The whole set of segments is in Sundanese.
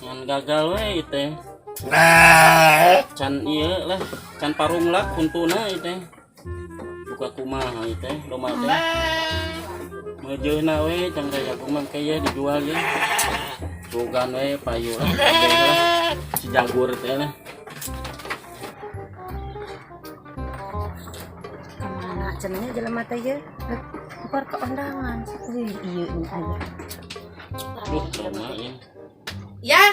Ngan gagal we ieu teh. Can ieu lah, can parunglak huntuna ieu teh. Buka kumaha ieu teh, domba teh. Meujeuna we can raya kumaha kayak dijual ya. Bukan we payu lah, kabeh lah. Si jagur teh lah. Kemana cenahnya jelema teh ye? Rek tukar ke undangan. Wih, iya ini aya. Duh, domba ya. Ya,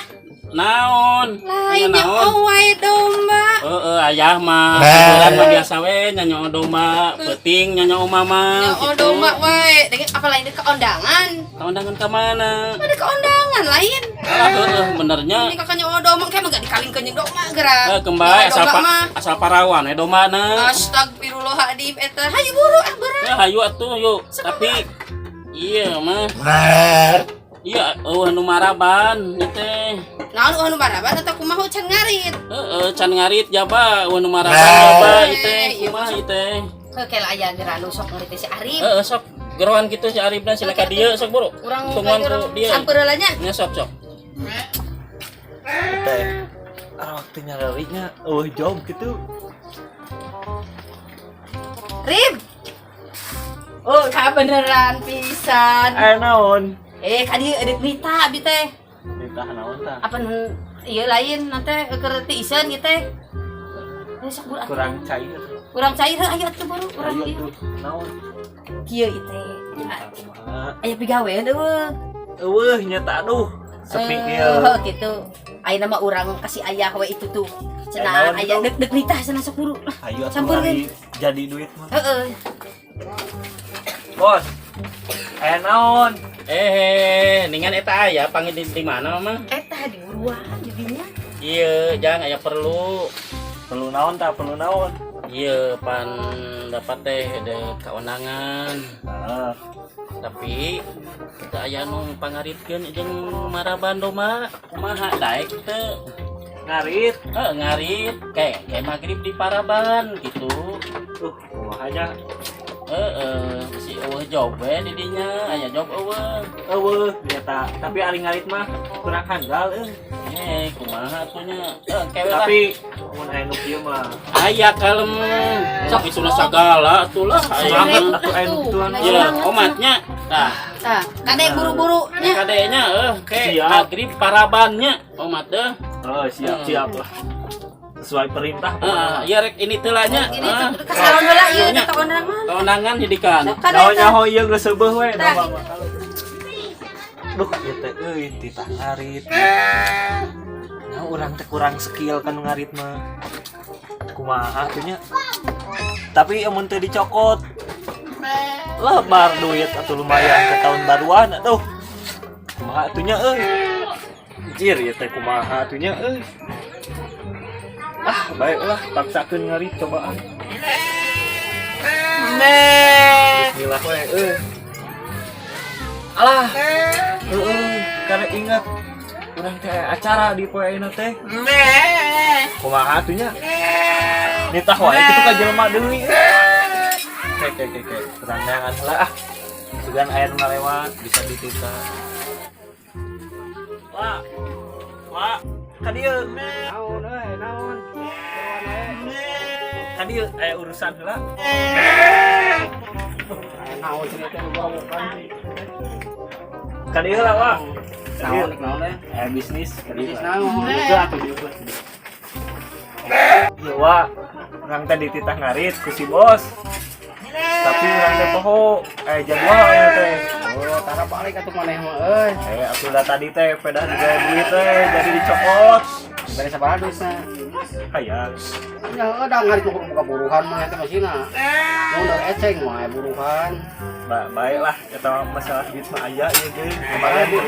Naon? Aya lainnya naon? Owai domba. Heeh, ayah mah hiburan mah biasa we nyanyo domba, peuting nyanyo mama Nyawa gitu. Domba wae. Dengan apa lain ke undangan? Ka undangan ka mana? Ada ke undangan lain. Alah heueuh benernya. Ini kakaknya nyawa domba kayak mah gak dikawinkeun jeung domba gerak. Eh kembali asal Domba pa, mah. Asal parawan we dombana. Astagfirullahaladzim eta. Hayu buru ah beurang. Ya hayu atuh yuk. Tapi iya mah. Iya, euweuh nu maraban ieu teh. Naon euweuh nu maraban atau kumaha can ngarit? Heeh, can ngarit jaba, euweuh nu maraban jaba ieu teh. Iya, Kumaha ieu teh? Ke aya geura nu sok ngarit si Arif. Heeh, sok geroan kitu si Arif dan sila ka dieu sok buru. Urang Tungguan ku dieu. Samper heula nya. Nya sok sok. Teh ah waktunya larinya euweuh job gitu. Rib. Oh, beneran pisan. Eh, naon? Eh, kadi edit nita abi teh. Nitah naon tah? Apa iya lain nanti keur tiiseun ieu teh. Eh, sok buru atuh. Kurang cair. Kurang cair heuh, ayo atuh buru urang Ayo ieu. tuh naon? Kieu ieu teh. Tah, kumaha? Aya pigawean euweuh. Euweuh nyata, aduh sepi Eh, ieu. Gitu. Ayeuna mah urang kasih ayah we itu tuh. Cenah Naon aya itu? dek dek nitah cenah sok buru. Lah, Ayo atuh Sampeurkeun. ari jadi duit mah. Heeh. Bos, aya naon? Eh, ningan eta aya panggil di mana mah? Eta di buruan jadinya. Iya, jangan aya perlu. Perlu naon tah, perlu naon? Iya, pan dapat teh ada keundangan. Heeh. Tapi kita aya nu pangaritkeun jeung maraban domba, kumaha daek teu? Ngarit. Eh, ngarit kayak kayak maghrib di Paraban gitu. Kumaha nya? Heeh, si euweuh job we di dinya, aya job euweuh. Euweuh nyata, tapi ari ngarit mah kurang handal euy. Eh, kumaha atuh nya? Eh, kewe lah. Tapi mun aya nu kieu mah Aya kalem. Sok isuna sagala atuh lah. Aya. Semangat atuh aya nu kituan mah. Iya, omatnya. Tah, Tah, kade buru-buru nya. Kadenya eh ke Siap. maghrib parabannya omat deh. Oh, siap siap lah. Sesuai perintah Ah, pokoknya. iya rek ini teh lah nya. Ini Ah, tuh ke salon heula ieu Nya. ke undangan mah. Keundangan jadikan. Sok kade Nyaho eta. nyaho ieu geus seubeuh we Tah. domba mah. Duh, ieu teh euy titah ngarit. Nah, urang teh kurang skill kan ngarit mah. Kumaha atuh nya? Tapi amun teu dicokot lebar duit atau lumayan ke tahun baruan aduh. Kumaha atuh nya euy? Anjir, ieu teh kumaha atuh nya euy? Ah, baiklah, paksakeun ngarit cobaan. Bismillah we euy. Alah. Heeh, karena ingat urang teh acara di poe ayeuna teh. Kumaha atuh nya? Nitah wae kitu ka jelema deui. Ke ke ke ke, urang neangan heula ah. Sugan aya nu ngalewat bisa dititah. Wah. Wah, ka dieu. Naon euy, naon? Ka dieu aya urusan heula. Naon cenah teh bukan sih. Ka dieu heula, Wah. Naon naon teh? Aya bisnis ka dieu. Bisnis naon? Itu atuh dieu. Iya, Wak. Urang teh dititah ngarit ku si bos. Tapi urang teh poho aya jadwal aya teh. Oh, tara balik atuh maneh mah euy. Eh, atuh da tadi teh pedah juga duit teh jadi dicokot. Bere sabaraha duitna? Hayang. Ya udah ngarit mah buka buruhan mah eta masina. Mun eceng mah aya buruhan. Baiklah, eta masalah duit mah aya ieu ge. Sabaraha duit?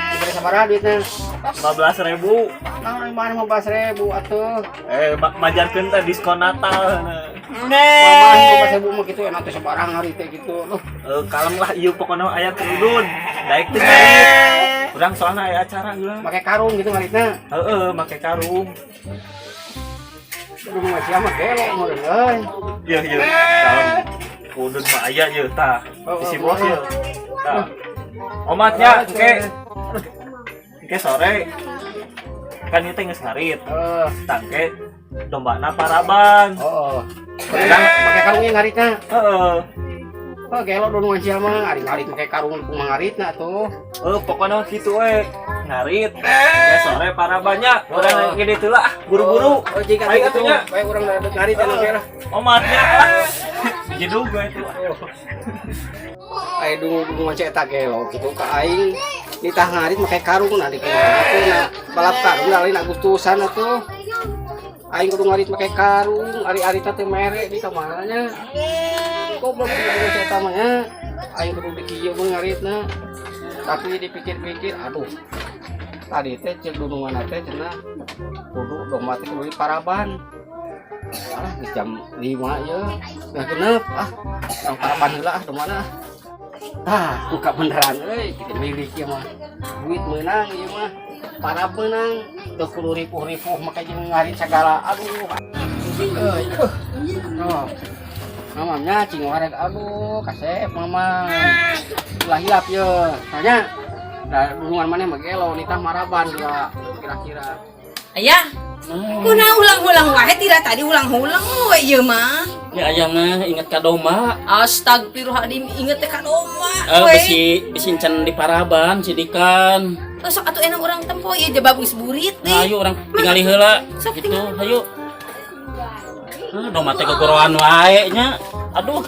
Dibere sabaraha duitna? 15.000. Naon mana 15.000 atuh. Eh, majarkeun teh diskon Natal. Mama 15.000 mah kitu enak teh sabarang hari teh gitu. Duh, Eh, kalem lah ieu pokoknya aya kerudun. Daek teh ngarit. Urang soalna aya acara heula. Make karung gitu ngaritna. Heeh, make karung. Aduh, mah sia mah gelo meureun euy. Iya, iya. Kalem. Kudun mah aya ieu tah. Isi bos ieu. Tah. Omatnya, oke. Oke, sore. Kan ieu teh geus ngarit. Eh, Tangke dombana paraban. Oh. Urang make karung ngaritna. Heeh. Oh, gelo dunungan sia mah, ari ngarit make karung kumaha ngaritna tuh. Eh, pokoknya gitu we. Ngarit. Ya sore parabannya. Urang gede teu lah, buru-buru. Oh, jika Ayo gitu. atuh nya. Bae urang ngarit anu lah. Omatnya. Jedug gue itu. Aya dungu-dungungan cek eta gelo kitu ka aing. Nitah ngarit make karung nah di kumaha atuh na balap karung da lain Agustusan atuh. Aing kudu ngarit make karung, ari-ari teh mere di kamana nya. Goblok dunungan cek eta mah nya. Aing kudu di kieu mah ngaritna. Tapi dipikir-pikir, aduh. Tadi teh cek dunungan teh cenah kudu domba teh kudu di paraban. Alah, geus jam 5 ya. Nah, genep ah. Urang paraban heula ah domba. Ah, buka beneran euy, kita milik ieu mah. Duit meunang ieu mah. Parab meunang, teu kudu ripuh-ripuh make jeung ngarit sagala. Aduh. Euy. Oh. Mamamnya cing wareg, aduh kasep mama. Ulah hilap ye. Tanya. Da dunungan maneh mah gelo nitah maraban dia kira-kira. Ayah, kunaon ulang-ulang wae tidak tadi ulang-ulang we ieu mah. Ya ayah mah inget ka domba. Astagfirullahaladzim, inget teh ka domba Eh, we. bisi bisi can di paraban sidikan. Sok atuh enak urang tempo ieu jebab geus burit Nah, deh. ayo urang tingali heula. Sok Gitu, tingali. ayo. Ah, domba teh gogoroan wae nya. Aduh.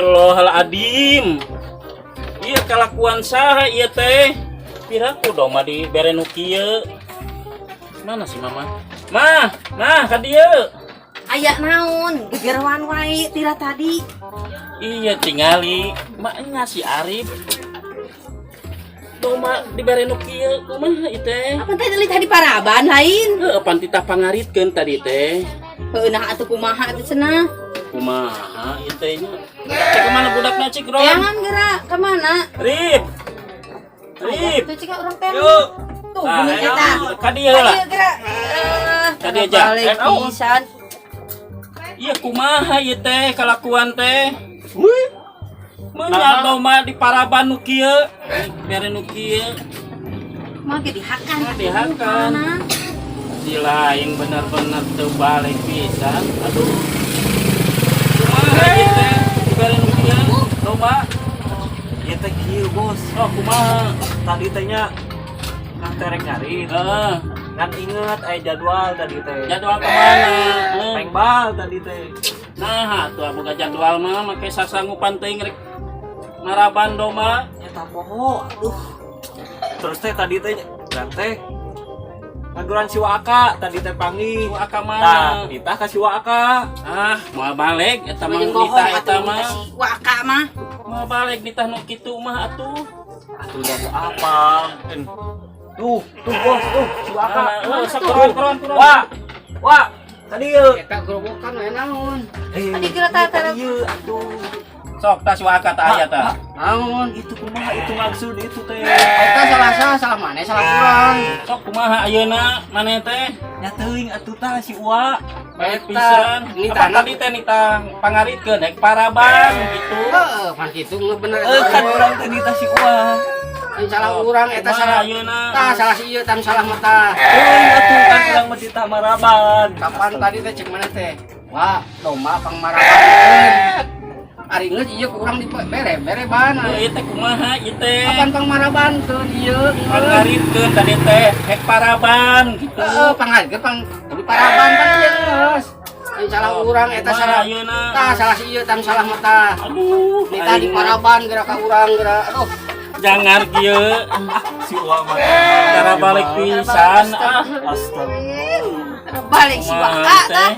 Astagfirullahaladzim. Iya kalakuan saha ieu teh? Piraku domba dibere nu kieu. Mana sih mama? Mah, mah ka dieu. Aya naon, gegeroan wae tira tadi. Iya tingali, maknya si Arif. Domba dibere nu kieu kumaha ieu teh? Apa teh tadi tadi paraban lain? Heuh, pan titah pangaritkeun tadi teh. Heuh, nah atuh kumaha atuh cenah? Kumaha ieu teh nya? Budak teh kemana budakna cik Ron? Jangan gerak kemana? Rip. Rip. Tuh cika urang teh. Yuk. Tuh, Ah, geuning ayo, eta. ka dieu lah. Ayo gerak. Eh, Ka dieu aja. balik Eh, au. pisan. Iya kumaha ieu teh kalakuan teh? Wih. Meunang domba di paraban nu kieu. Bere nu kieu. Mah ge dihakan. Mah dihakan. Mana? Di lain bener-bener teu balik pisan. Aduh. Kumaha ieu teh? Dibere nu kieu domba. Ieu teh kieu, Bos. Oh, kumaha? Tadi teh nya kan terek ngarit. Heeh. Ngan inget aya jadwal tadi teh. Jadwal kemana? Heuh. Pengbal tadi teh. Nah, atuh boga jadwal mah make sasanggupan teuing rek maraban domba. Eta poho, aduh. Terus teh tadi teh urang teh ngaguran si Waka tadi teh panggih. Waka Tah, mana? nitah ka si Waka. Ah, moal balik eta mah Jeung bohong nitah eta atuh mah. si Waka mah. Moal balik nitah nu kitu mah atuh. Atuh udah mau apa? Tuh, tuh bos, tuh si Waka. Nah, oh, sok turun turun turun. Wah, wah, tadi yeuh. Eta gerobokan we naon? Eh, Tadi geura tah tadi yeuh, atuh. Sok tas Waka tah aya tah. Naon? Itu kumaha itu maksud itu teh. Eta salah salah salah maneh salah urang. Sok kumaha ayeuna maneh teh? Nya teuing atuh tah si Uwa. Balik Eta, pisan. nitah Apa tadi teh nitah pangaritkeun rek paraban gitu. Heeh, pan kitu nggak bener. Eh kan urang teh nitah si Uwa. Lain salah urang eta Kumaha salah. ayeuna? Tah salah si ieu tan salah mah tah. Teuing atuh kan urang mah ditah maraban. Kapan tadi teh cek mana teh? Wah, domba pangmaraban. Ari geus ieu ku urang dibere bere ban. Ieu teh kumaha ieu teh? Kapan pangmarabankeun ieu? Pangaritkeun tadi teh rek paraban gitu. Heeh, pangaritkeun pang kudu paraban pan ieu geus. Lain salah urang eta Kumaha salah. ayeuna? Tah salah si ieu tan salah mah tah. Aduh, Nitah di aing mah paraban geura ka urang geura. Aduh, jangar kieu. Si Uwa mah. Cara balik pisan ah. Astagfirullah. Balik si Kumaha Waka teh? tah.